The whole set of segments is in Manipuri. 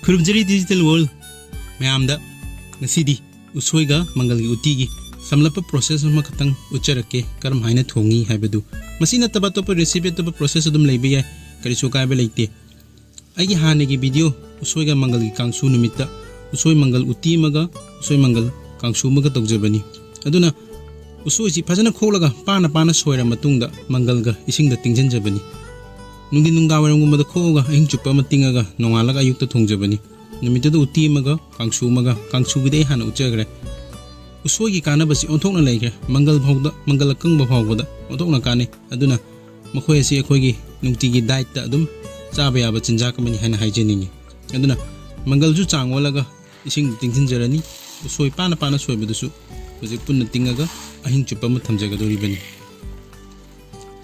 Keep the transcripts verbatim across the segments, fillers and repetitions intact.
ꯈꯨꯔꯨꯝꯖꯔꯤ Digital World ꯃꯌꯥꯝꯗ꯫ ꯉꯁꯤꯗꯤ ꯎꯁꯣꯏꯒ ꯃꯪꯒꯜꯒꯤ ꯎꯇꯤꯒꯤ ꯁꯝꯂꯞꯄ process ꯑꯃꯈꯛꯇꯪ ꯎꯠꯆꯔꯛꯀꯦ, ꯀꯔꯝ ꯍꯥꯏꯅ ꯊꯣꯡꯉꯤ ꯍꯥꯏꯕꯗꯨ꯫ ꯃꯁꯤ ꯅꯠꯇꯕ ꯑꯇꯣꯞꯄ recipe, ꯑꯇꯣꯞꯄ process ꯑꯗꯨꯝ ꯂꯩꯕ ꯌꯥꯏ, ꯀꯔꯤꯁꯨ ꯑꯀꯥꯏꯕ ꯂꯩꯇꯦ꯫ ꯑꯩꯒꯤ ꯍꯥꯟꯅꯒꯤ video ꯎꯁꯣꯏꯒ ꯃꯪꯒꯜꯒꯤ ꯀꯥꯡꯁꯨ ꯅꯨꯃꯤꯠꯇ ꯎꯁꯣꯏ ꯃꯪꯒꯜ ꯎꯇꯤ ꯑꯃꯒ ꯎꯁꯣꯏ ꯃꯪꯒꯜ ꯀꯥꯡꯁꯨ ꯑꯃꯒ ꯇꯧꯖꯕꯅꯤ꯫ ꯑꯗꯨꯅ ꯎꯁꯣꯏꯁꯤ ꯐꯖꯅ ꯈꯣꯛꯂꯒ ꯄꯥꯅ ꯄꯥꯅ ꯁꯣꯏꯔ ꯃꯇꯨꯡꯗ ꯃꯪꯒꯜꯒ ꯏꯁꯤꯡꯗ ꯇꯤꯡꯁꯤꯟꯖꯕꯅꯤ꯫ ꯅꯨꯡꯊꯤꯟ ꯅꯨꯡꯗꯥꯡꯋꯥꯏꯔꯝꯒꯨꯝꯕꯗ ꯈꯣꯛꯑꯒ ꯑꯍꯤꯡ ꯆꯨꯞꯄ ꯑꯃ ꯇꯤꯡꯉꯒ ꯅꯣꯡꯉꯥꯜꯂꯒ ꯑꯌꯨꯛꯇ ꯊꯣꯡꯖꯕꯅꯤ꯫ ꯅꯨꯃꯤꯠꯇꯨꯗ ꯎꯇꯤ ꯑꯃꯒ ꯀꯥꯡꯁꯨ ꯑꯃꯒ, ꯀꯥꯡꯁꯨꯒꯤꯗꯤ ꯑꯩ ꯍꯥꯟꯅ ꯎꯠꯆꯈ꯭ꯔꯦ꯫ ꯎꯁꯣꯏꯒꯤ ꯀꯥꯟꯅꯕꯁꯤ ꯑꯣꯟꯊꯣꯛꯅ ꯂꯩꯈ꯭ꯔꯦ꯫ ꯃꯪꯒꯜ ꯐꯥꯎꯗ, ꯃꯪꯒꯜ ꯑꯀꯪꯕ ꯐꯥꯎꯕꯗ ꯑꯣꯟꯊꯣꯛꯅ ꯀꯥꯟꯅꯩ꯫ ꯑꯗꯨꯅ ꯃꯈꯣꯏ ꯑꯁꯤ ꯑꯩꯈꯣꯏꯒꯤ ꯅꯨꯡꯇꯤꯒꯤ dietꯇ ꯑꯗꯨꯝ ꯆꯥꯕ ꯌꯥꯕ ꯆꯤꯟꯖꯥꯛ ꯑꯃꯅꯤ ꯍꯥꯏꯅ ꯍꯥꯏꯖꯅꯤꯡꯉꯤ꯫ ꯑꯗꯨꯅ ꯃꯪꯒꯜꯁꯨ ꯆꯥꯡ ꯑꯣꯜꯂꯒ ꯏꯁꯤꯡ ꯇꯤꯡꯁꯤꯟꯖꯔꯅꯤ꯫ ꯎꯁꯣꯏ ꯄꯥꯅ ꯄꯥꯅ ꯁꯣꯏꯕꯗꯨꯁꯨ ꯍꯧꯖꯤꯛ ꯄꯨꯟꯅ ꯇꯤꯡꯉꯒ ꯑꯍꯤꯡ ꯆꯨꯞꯄ ꯑꯃ ꯊꯝꯖꯒꯗꯧꯔꯤꯕꯅꯤ꯫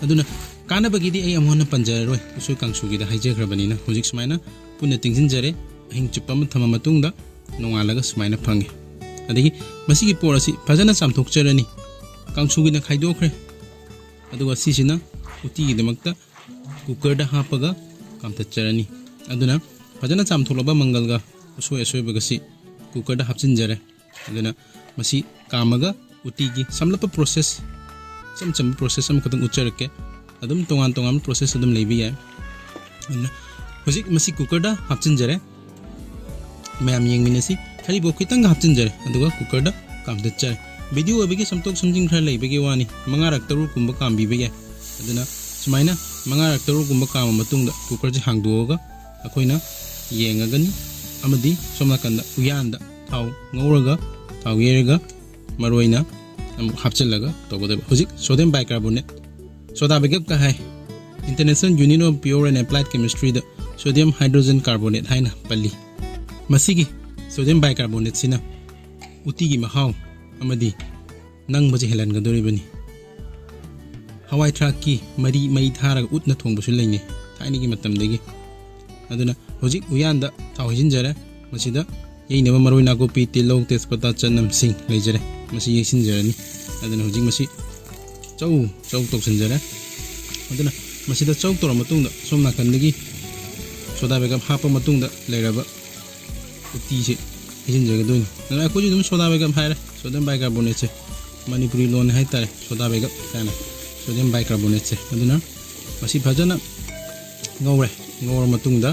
ꯑꯗꯨꯅ ꯀꯥꯟꯅꯕꯒꯤꯗꯤ ꯑꯩ ꯑꯃꯨꯛ ꯍꯟꯅ ꯄꯟꯖꯔꯔꯣꯏ, ꯎꯁꯣꯏ ꯀꯥꯡꯁꯨꯒꯤꯗ ꯍꯥꯏꯖꯈ꯭ꯔꯕꯅꯤꯅ꯫ ꯍꯧꯖꯤꯛ ꯁꯨꯃꯥꯏꯅ ꯄꯨꯟꯅ ꯇꯤꯡꯁꯤꯟꯖꯔꯦ꯫ ꯑꯍꯤꯡ ꯆꯨꯞꯄ ꯑꯃ ꯊꯝꯃ ꯃꯇꯨꯡꯗ ꯅꯣꯡꯉꯥꯜꯂꯒ ꯁꯨꯃꯥꯏꯅ ꯐꯪꯉꯤ꯫ ꯑꯗꯒꯤ ꯃꯁꯤꯒꯤ ꯄꯣꯠ ꯑꯁꯤ ꯐꯖꯅ ꯆꯥꯝꯊꯣꯛꯆꯔꯅꯤ꯫ ꯀꯥꯡꯁꯨꯒꯤꯅ ꯈꯥꯏꯗꯣꯛꯈ꯭ꯔꯦ꯫ ꯑꯗꯨꯒ ꯁꯤꯁꯤꯅ ꯎꯇꯤꯒꯤꯗꯃꯛꯇ cookerꯗ ꯍꯥꯞꯄꯒ ꯀꯥꯝꯊꯠꯆꯔꯅꯤ꯫ ꯑꯗꯨꯅ ꯐꯖꯅ ꯆꯥꯝꯊꯣꯛꯂꯕ ꯃꯪꯒꯜꯒ ꯎꯁꯣꯏ ꯑꯁꯣꯏꯕꯒꯁꯤ cookerꯗ ꯍꯥꯞꯆꯤꯟꯖꯔꯦ꯫ ꯑꯗꯨꯅ ꯃꯁꯤ ꯀꯥꯝꯃꯒ ꯎꯇꯤꯒꯤ ꯁꯝꯂꯞꯄ process, ꯏꯆꯝ ꯆꯝꯕ process ꯑꯃꯈꯛꯇꯪ ꯎꯠꯆꯔꯛꯀꯦ꯫ ꯑꯗꯨꯝ ꯇꯣꯉꯥꯟ ꯇꯣꯉꯥꯟꯕ process ꯑꯗꯨꯝ ꯂꯩꯕ ꯌꯥꯏ꯫ ꯑꯗꯨꯅ ꯍꯧꯖꯤꯛ ꯃꯁꯤ cookerꯗ ꯍꯥꯞꯆꯤꯟꯖꯔꯦ꯫ ꯃꯌꯥꯝ ꯌꯦꯡꯃꯤꯟꯅꯁꯤ꯫ ꯈꯔꯤꯕꯣꯞ ꯈꯤꯇꯪꯒ ꯍꯥꯞꯆꯤꯟꯖꯔꯦ, ꯑꯗꯨꯒ cookerꯗ ꯀꯥꯝꯊꯠꯆꯔꯦ꯫ Video ꯑꯣꯏꯕꯒꯤ ꯁꯝꯇꯣꯛ ꯁꯝꯖꯤꯟ ꯈꯔ ꯂꯩꯕꯒꯤ ꯋꯥꯅꯤ, ꯃꯉꯥꯔꯛ ꯇꯔꯨꯛꯀꯨꯝꯕ ꯀꯥꯝꯕꯤꯕ ꯌꯥꯏ꯫ ꯑꯗꯨꯅ ꯁꯨꯃꯥꯏꯅ ꯃꯉꯥꯔꯛ ꯇꯔꯨꯛꯀꯨꯝꯕ ꯀꯥꯝꯃ ꯃꯇꯨꯡꯗ cookerꯁꯦ ꯍꯥꯡꯗꯣꯛꯑꯒ ꯑꯩꯈꯣꯏꯅ ꯌꯦꯡꯉꯒꯅꯤ꯫ ꯑꯃꯗꯤ ꯁꯣꯝ ꯅꯥꯀꯟꯗ ꯎꯌꯥꯟꯗ ꯊꯥꯎ ꯉꯧꯔꯒ, ꯊꯥꯎ ꯌꯩꯔꯒ, ꯃꯔꯨ ꯑꯣꯏꯅ ꯑꯃꯨꯛ ꯍꯥꯞꯆꯤꯜꯂꯒ ꯇꯧꯒꯗꯕ꯫ ꯍꯧꯖꯤꯛ sodium bicarbonate, soda bicarbonate, International Union of Pure and Applied Chemistryꯗ sodium hydrogen carbonate ꯍꯥꯏꯅ ꯄꯜꯂꯤ꯫ ꯃꯁꯤꯒꯤ sodium bicarbonateꯁꯤꯅ ꯎꯇꯤꯒꯤ ꯃꯍꯥꯎ ꯑꯃꯗꯤ ꯅꯪꯕꯁꯤ ꯍꯦꯜꯍꯟꯒꯗꯧꯔꯤꯕꯅꯤ꯫ ꯍꯋꯥꯏ ꯊ꯭ꯔꯥꯛꯀꯤ ꯃꯔꯤ ꯃꯩ ꯊꯥꯔꯒ ꯎꯠꯅ ꯊꯣꯡꯕꯁꯨ ꯂꯩꯅꯩ ꯊꯥꯏꯅꯒꯤ ꯃꯇꯝꯗꯒꯤ꯫ ꯑꯗꯨꯅ ꯍꯧꯖꯤꯛ ꯎꯌꯥꯟꯗ ꯊꯥꯎ ꯍꯩꯖꯤꯟꯖꯔꯦ꯫ ꯃꯁꯤꯗ ꯌꯩꯅꯕ ꯃꯔꯣꯏ ꯅꯥꯀꯨꯞꯄꯤ, ꯇꯤꯜꯍꯧ, ꯇꯦꯖꯄꯇꯥ, ꯆꯅꯝ, ꯁꯤꯡ ꯂꯩꯖꯔꯦ꯫ ꯃꯁꯤ ꯌꯩꯁꯤꯟꯖꯔꯅꯤ꯫ ꯑꯗꯨꯅ ꯍꯧꯖꯤꯛ ꯃꯁꯤ ꯆꯧ ꯆꯧ ꯇꯧꯁꯤꯟꯖꯔꯦ꯫ ꯑꯗꯨꯅ ꯃꯁꯤꯗ ꯆꯧ ꯇꯧꯔ ꯃꯇꯨꯡꯗ ꯁꯣꯝ ꯅꯥꯀꯟꯗꯒꯤ soda ꯕꯥꯏꯀꯥꯔꯕ ꯍꯥꯞꯄ ꯃꯇꯨꯡꯗ ꯂꯩꯔꯕ ꯎꯇꯤꯁꯦ ꯍꯩꯖꯤꯟꯖꯒꯗꯣꯏꯅꯤ꯫ ꯑꯗꯨꯅ ꯑꯩꯈꯣꯏꯁꯨ ꯑꯗꯨꯝ soda bicarbonate ꯍꯥꯏꯔꯦ, sodium bicarbonate ꯁꯦ ꯃꯅꯤꯄꯨꯔꯤ ꯂꯣꯟ ꯍꯥꯏꯇꯥꯔꯦ, soda bicarbonate ꯀꯥꯏꯅ, sodium bicarbonate ꯁꯦ꯫ ꯑꯗꯨꯅ ꯃꯁꯤ ꯐꯖꯅ ꯉꯧꯔꯦ꯫ ꯉꯧꯔ ꯃꯇꯨꯡꯗ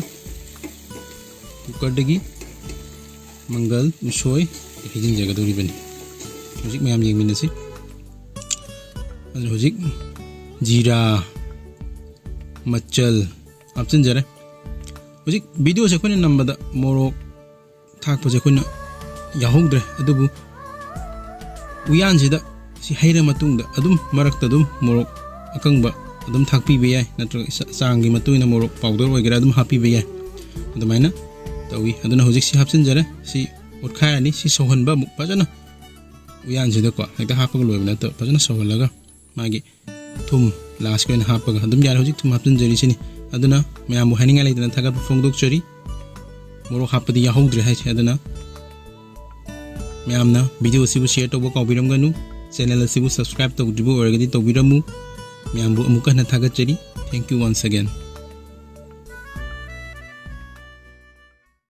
cooker ꯗꯒꯤ ꯃꯪꯒꯜ, ꯎꯁꯣꯏ ꯍꯩꯖꯤꯟꯖꯒꯗꯧꯔꯤꯕꯅꯤ꯫ ꯍꯧꯖꯤꯛ ꯃꯌꯥꯝ ꯌꯦꯡꯃꯤꯟꯅꯁꯤ꯫ ꯑꯗꯨꯅ ꯍꯧꯖꯤꯛ ꯖꯤꯔꯥ, ꯃꯆꯜ ꯍꯥꯞꯆꯤꯟꯖꯔꯦ꯫ ꯍꯧꯖꯤꯛ video ꯁꯦ ꯑꯩꯈꯣꯏꯅ ꯅꯝꯕꯗ ꯃꯣꯔꯣꯛ ꯊꯥꯛꯄꯁꯦ ꯑꯩꯈꯣꯏꯅ ꯌꯥꯎꯍꯧꯗ꯭ꯔꯦ, ꯑꯗꯨꯕꯨ ꯎꯌꯥꯟꯁꯤꯗ ꯁꯤ ꯍꯩꯔ ꯃꯇꯨꯡꯗ ꯑꯗꯨꯝ ꯃꯔꯛꯇ ꯑꯗꯨꯝ ꯃꯣꯔꯣꯛ ꯑꯀꯪꯕ ꯑꯗꯨꯝ ꯊꯥꯛꯄꯤꯕ ꯌꯥꯏ, ꯅꯠꯇ꯭ꯔꯒ ꯏꯁꯥ-, ꯆꯥꯡꯒꯤ ꯃꯇꯨꯡ ꯏꯟꯅ ꯃꯣꯔꯣꯛ powder ꯑꯣꯏꯒꯦꯔꯥ ꯑꯗꯨꯝ ꯍꯥꯞꯄꯤꯕ ꯌꯥꯏ꯫ ꯑꯗꯨꯃꯥꯏꯅ ꯇꯧꯏ꯫ ꯑꯗꯨꯅ ꯍꯧꯖꯤꯛ ꯁꯤ ꯍꯥꯞꯆꯤꯟꯖꯔꯦ꯫ ꯁꯤ ꯑꯣꯠꯈꯥꯏꯔꯅꯤ꯫ ꯁꯤ ꯁꯧꯍꯟꯕ ꯑꯃꯨꯛ ꯐꯖꯅ ꯎꯌꯥꯟꯁꯤꯗꯀꯣ ꯍꯦꯛꯇ ꯍꯥꯞꯄꯒ ꯂꯣꯏꯕ ꯅꯠꯇꯕ, ꯐꯖꯅ ꯁꯧꯍꯜꯂꯒ ꯃꯥꯒꯤ ꯊꯨꯝ last ꯀꯤ ꯑꯣꯏꯅ ꯍꯥꯞꯄꯒ ꯑꯗꯨꯝ ꯌꯥꯔꯦ꯫ ꯍꯧꯖꯤꯛ ꯊꯨꯝ ꯍꯥꯞꯆꯤꯟꯖꯔꯤꯁꯤꯅꯤ꯫ ꯑꯗꯨꯅ ꯃꯌꯥꯝꯕꯨ ꯍꯥꯏꯅꯤꯡꯉꯥꯏ ꯂꯩꯇꯅ ꯊꯥꯒꯠꯄ ꯐꯣꯡꯗꯣꯛꯆꯔꯤ꯫ ꯃꯣꯔꯣꯛ ꯍꯥꯞꯄꯗꯤ ꯌꯥꯎꯍꯧꯗ꯭ꯔꯦ ꯍꯥꯏꯁꯦ꯫ ꯑꯗꯨꯅ ꯃꯌꯥꯝꯅ video ꯑꯁꯤꯕꯨ share ꯇꯧꯕ ꯀꯥꯎꯕꯤꯔꯝꯒꯅꯨ꯫ Channel ꯑꯁꯤꯕꯨ subscribe ꯇꯧꯗ꯭ꯔꯤꯕ ꯑꯣꯏꯔꯒꯗꯤ ꯇꯧꯕꯤꯔꯝꯃꯨ꯫ ꯃꯌꯥꯝꯕꯨ ꯑꯃꯨꯛꯀ ꯍꯟꯅ ꯊꯥꯒꯠꯆꯔꯤ꯫ Thank you once again꯫